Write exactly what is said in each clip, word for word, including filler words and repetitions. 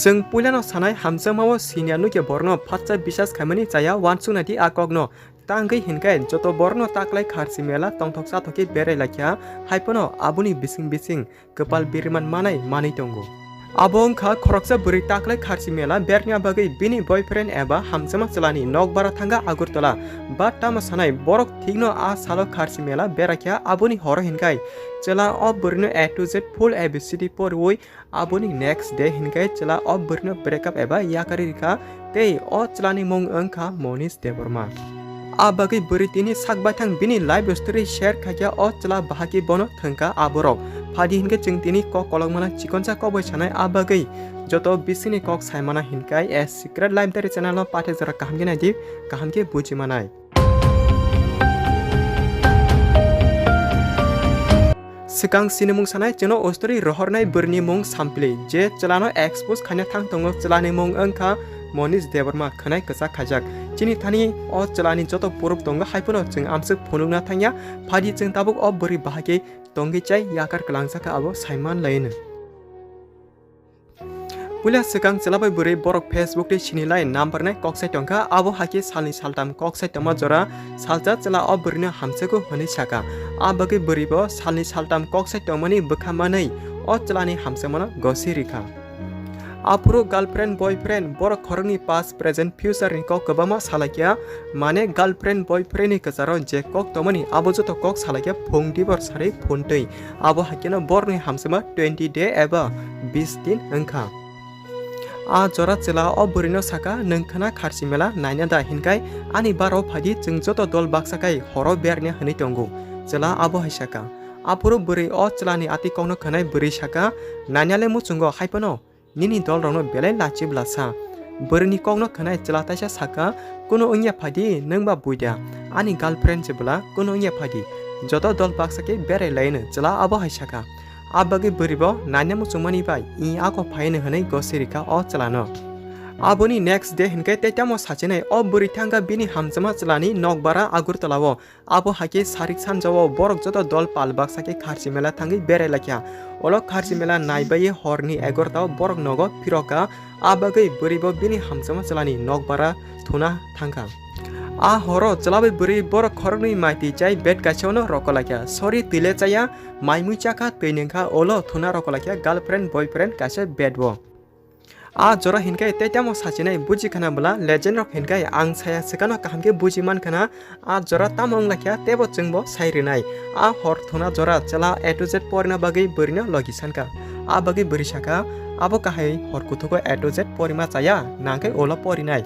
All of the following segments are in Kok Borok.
Chwng puilano sanai hamjakmao siniya nukya borno phatsa bisas khaimani chaya uansuknai di a kokno. Tangwi hinkhe joto borno taklai kharchi mela tongthok chathok khe berai laikha, haiphano aboni bising bising kwpal biriman manai manwi tongo. Abo wngkha khoroksa bwrwi taklai kharchi mela berna bagwi bini boyfriend eba hamjakma chwlani nokbara thangkha Agartala. But tamo sanai borok thikno a salo kharchi mela beraikha, aboni horo hinkhai chwla o bwrwino A to Z full A B C D poriwi aboni next day hinkhai chwla o bwrwino breakup eba yakarwi rikha. Tei o chwlani mung wngkha Monish Debbarma. A bagwi bwrwi tini sak baithang bini life story share khaikha o chwla bahai khe bono thwngkha aborok. Phadi hinkhe chwng tini kok kolokmana chikonsa kok bai sanai a bagwi joto bisingni kok saimana hinkhai A Secret Life Diary channel no pathak jora kaham khe naidi, kaham khe buji manai. Swkang sinimung sanai chwngno o story rohornai bwrwini mung sampli, je chwlano expose khaina thang tongo, chwlani mung wngkha Monish Debbarma, khwnai kwchak khaijak. Chini thani o chwlani joto proof tongo, haiphano chwng amswk phunukna thangya, phadi chwng tabuk o bwrwi bahai khe tongwi chai yakar kwlangsa kha abo saiman laino. Puila swkang chwla bai bwrwi borok Facebook tei sini lai number nai kok sai tongkha, abo hai khe salni saltam kok sai tongma jora salsa chwla o bwrwino hamjakgo hwnwi sakha. A bagwi bwrwi bo salni saltam kok sai tongmani bwkha manwi o chwlani hamjakmano gosi rikha. Aphuru girlfriend boyfriend borok khoroknwi past present future ni kok kwbangma salaikha, mane girlfriend boyfriend ni kwcharo je kok tongmani abo joto kok salaikha phung dibor sarwi phun twi. Abo hai kheno borokni hamjakma twenty day eba bis din wngkha. A jora chwla o bwrwino sakha, "Nwng khwna kharchi mela naina da?" hinkhai, "Ani baro phaidi, chwng joto dol baksa khai horo berni," hwnwi tongo. Chwla abo hai sakha. Aphuru bwrwi o chwlani ati kokno khwnai bwrwi sakha, "Nainale muchungo, haiphano nini dolrokno belai lachi bwlasa." Bwrwini kokno khwnai chwla taisa sakha, "Kunu wngya phaidi, nwng ba buida, ani girlfriend se bwla, kunu wngya phaidi, joto dol baksa khe berai laino," chwla abo hai sakha. A bagwi bwrwi bo naina muchungmani bai i ako phaino hwnwi gosi rikha o chwlano. Aboni next day hinkhe tei tamo sachinai o bwrwi thangkha bini hamjakma chwlani nokbara Agartala o. Abo hai khe sarik sanjao borok joto dol pal baksa khe kharchi mela thangwi berai laikha. Olo kharchi mela naibai horni egarota o borok nogo phirokha. A bagwi bwrwi bo bini hamjakma chwlani nokbara thuna thangkha. A horo chwla bai bwrwi borok khoroknwi mai twi chai bed kaisa ono roko laikha. Sorry, twi le chaya, mai mui chakha, twi nwngkha, olo thuna roko laikha girlfriend boyfriend kaisa bed o. A jora hinkhe tei tamo sachinai buji khana bwla legend rok hinkhe ang saya swkano kaham khe buji man khana. A jora tamo wng lakha teibo chwngbo sai rwnai. A hor thuna jora chwla A to Z porina bagwi bwrwino logi sankha. A bagwi bwrwi sakha, "Abo kahai hor kuthugo A to Z porima chaya, nangkhe ulo porinai."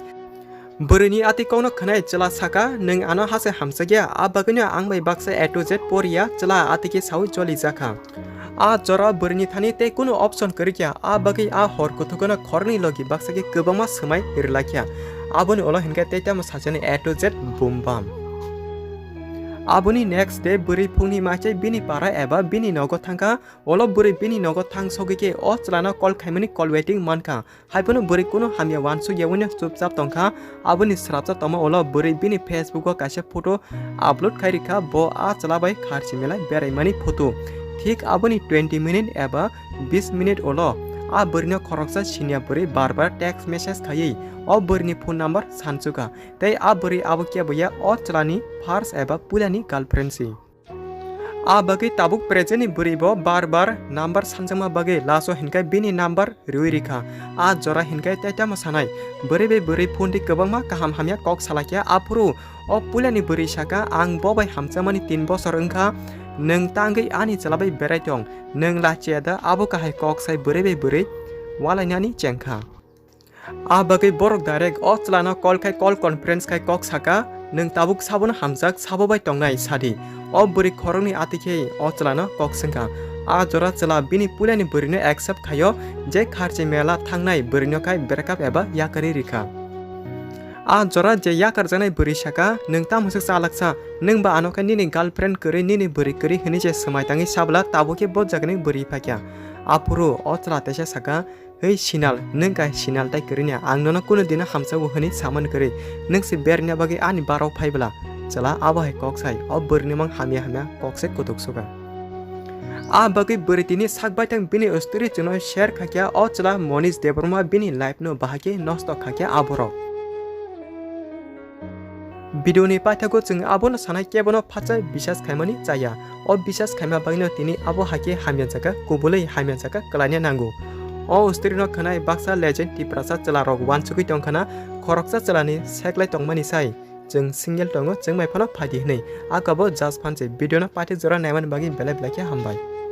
Bwrwini ati kokno khwnai chwla sakha, "Nwng ano hase hamjakya, a bagwino ang bai baksa A to Z poriya," chwla ati khe saui choli jakha. A jora bwrwini thani tei kunu option kwrwikya, a bagwi a hor kuthugono khoroknwi logi baksa khe kwbangma swmai rwlakya. Aboni ulo hinkhe tei tamo sachani A to Z bum bam. Aboni next day bwrwi phungni maichai bini para eba bini nogo thangkha. Ulo bwrwi bini nogo thang sogwi khe o chwlano call khaimani call waiting mankha. Haiphano bwrwi kunu hamya uansukya wngya chupchap tongkha. Aboni srapsa tongma ulo bwrwi bini Facebook o kaisa photo upload khai rikha, bo a chwla bai kharchi mela beraimani photo. Thik aboni twenty minute eba bis minute ulo a bwrwino khoroksa siniya bwrwi bar bar text message khaiwi o bwrwini phone number sanchukha. Tei a bwrwi abo kebo ya o chwlani first eba puilani girlfriend si. A bagwi tabuk present ni bwrwi bo bar bar number sanjakma bagwi last o hinkhe bini number rwi rikha. A jora hinkhe tei tamo sanai, bwrwi bai bwrwi phone di kwbangma kaham hamya kok salakya. Aphuru o puilani bwrwi sakha, "Ang bo bai hamjakmani tin bosor wngkha, nwng tangwi ani chwla bai berai tong, nwng lachiya da?" Abo kahai kok sai bwrwi bai bwrwi walainani chengkha. A bagwi borok direct o chwlano call khai call conference khai kok sakha, "Nwng tabuk sabono hamjak, sabo bai tongnai sadi." O bwrwi khoroknwi ati khe o chwlano kok swngkha. A jora chwla bini puilani bwrwino accept khaio je kharchi mela thangnai bwrwino khai breakup eba yakarwi rikha. A jora je yakarjaknai bwrwi sakha, "Nwng tamo se chalaksa, nwng ba ano khe nini girlfriend kwrwi, nini bwrwi kwrwi," hwnwi je swmai tangwi sabwla tabuk khe bo jagani bwrwi phaikha. Aphuru o chwla teisa sakha, "Hei Sinal, nwng kai Sinal tai kwrwini, ang nono kunu dino hamjago hwnwi samani kwrwi, nwng se berni bagwi ani barok phai bwla." Chwla abo hai kok sai, o bwrwini mang hamya hamya kok se kutuk suka. A bagwi bwrwi tini sak baithang bini story chwngno share kha khe o chwla Monish Debbarma bini life no bahai khe nosto kha khe aborok. Video ni paithago chwng abono sanai kebono phatsa bisas khaimani chaya. O bisas khaima bagwino tini abo hai khe hamya jaga kubulwi hamya jaga kwlaina nango. O story no khwnai baksa legend Tiprasa chwla rok wansugwi tongkhana khoroksa chwla ni seklai tongmani sai. Chwng single tongo chwng mai phano phaidi hwnwi. Akabo just phanse video no paithak jora naimani bagwi belai belai khe hambai.